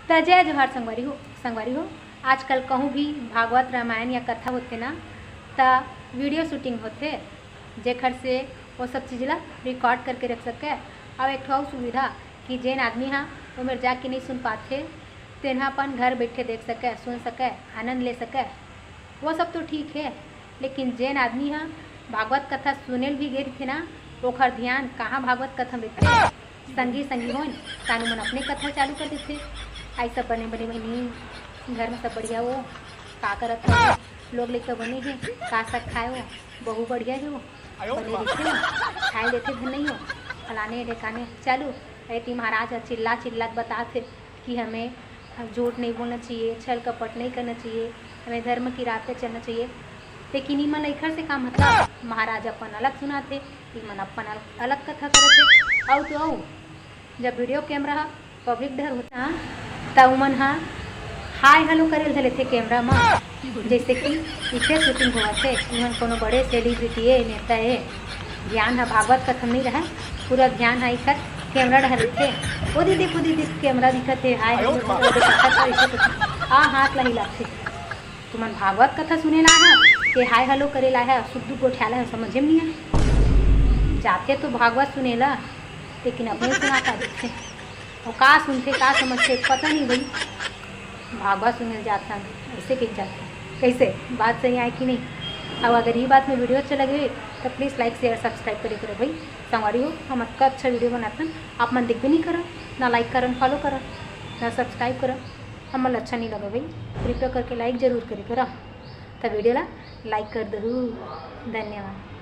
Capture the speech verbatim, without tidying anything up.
त जय जोहार संगवारी हो। संगवारी हो, आजकल कहूँ भी भागवत, रामायण या कथा होथे ना, त video shooting होथे, जेखर से वो सब चीज ला record करके रख सके। अउ एक ठो अउ सुविधा कि जेन आदमी हा ओ मेर जाके नहीं सुन पाथे, तेन हा अपन घर बैठे देख सके, सुन सके, आनंद ले सके, वो सब तो ठीक है, लेकिन जेन आदमी हा भागवत कथा सुने ल भी गे रहिथे ना, ओखर ध्यान कहाँ भागवत कथा में रहिथे, संगी संगी होन, तानु मन अपने कथा चालू कर देथे। आई सब बने बने बहिनी, घर में सब बढ़िया हो, का करत हो, लोग लइका बने हे, का साग खाए हो, बहू बढ़िया हे हो, बने रहिथे हो, खाए देथे धन नहीं हो, फलाने ढेकाने चालू। अरे ती महाराज ह चिल्ला चिल्ला के बताथे कि हमें झूठ नहीं बोलना चाहिए, छल कपट नहीं करना चाहिए, हमें धर्म की राह पे चलना चाहिए। लेकिन इमन लइखर से का मतलब? महाराज अपन अलग सुनाथे, इमन अपन अल-, अलग कथा करत हे। अउ तो अउ, जब video camera ह public डहर होथे ना, त उमन ह हाय हेलो करे ल धर लेथे camera म, जैसे कि इथे shooting होवत हे, इमन कोनो बड़े celebrity ए, नेता ए। ध्यान ह भागवत कथा म नहीं रहय, पूरा ध्यान ह इखर camera डहर रहिथे। ओ दीदी, ओ दीदी, camera दिखत हे, हाय हेलो करे, कथा करे, ऐसे करथे। आ हाथ ला हिलाथे। तुमन भागवत कथा सुने ला आहा के हाय हेलो करे ला आहा, सुख दुख गोठियाला है, समझे में नहीं आए। जाथे तो भागवत सुने ला, लेकिन अपने सुना का देथे। अउ का सुनथे, का समझथे, पता नहीं भाई। भागवत सुने जात हन, ऐसे कही जात हन। कैसे? बात सही आए कि नहीं? अब अगर ये बात में video अच्छा लगे तो please like, share, subscribe करे करो भाई। संगवारी हो, हम अतका अच्छा video बनाथन, आप मन देखबे नहीं करो, ना like करन, follow करन, ना subscribe करन। हमन ल अच्छा नहीं लगे भाई, कृपया करके like जरूर करे करा। त video ला like कर दहू। धन्यवाद।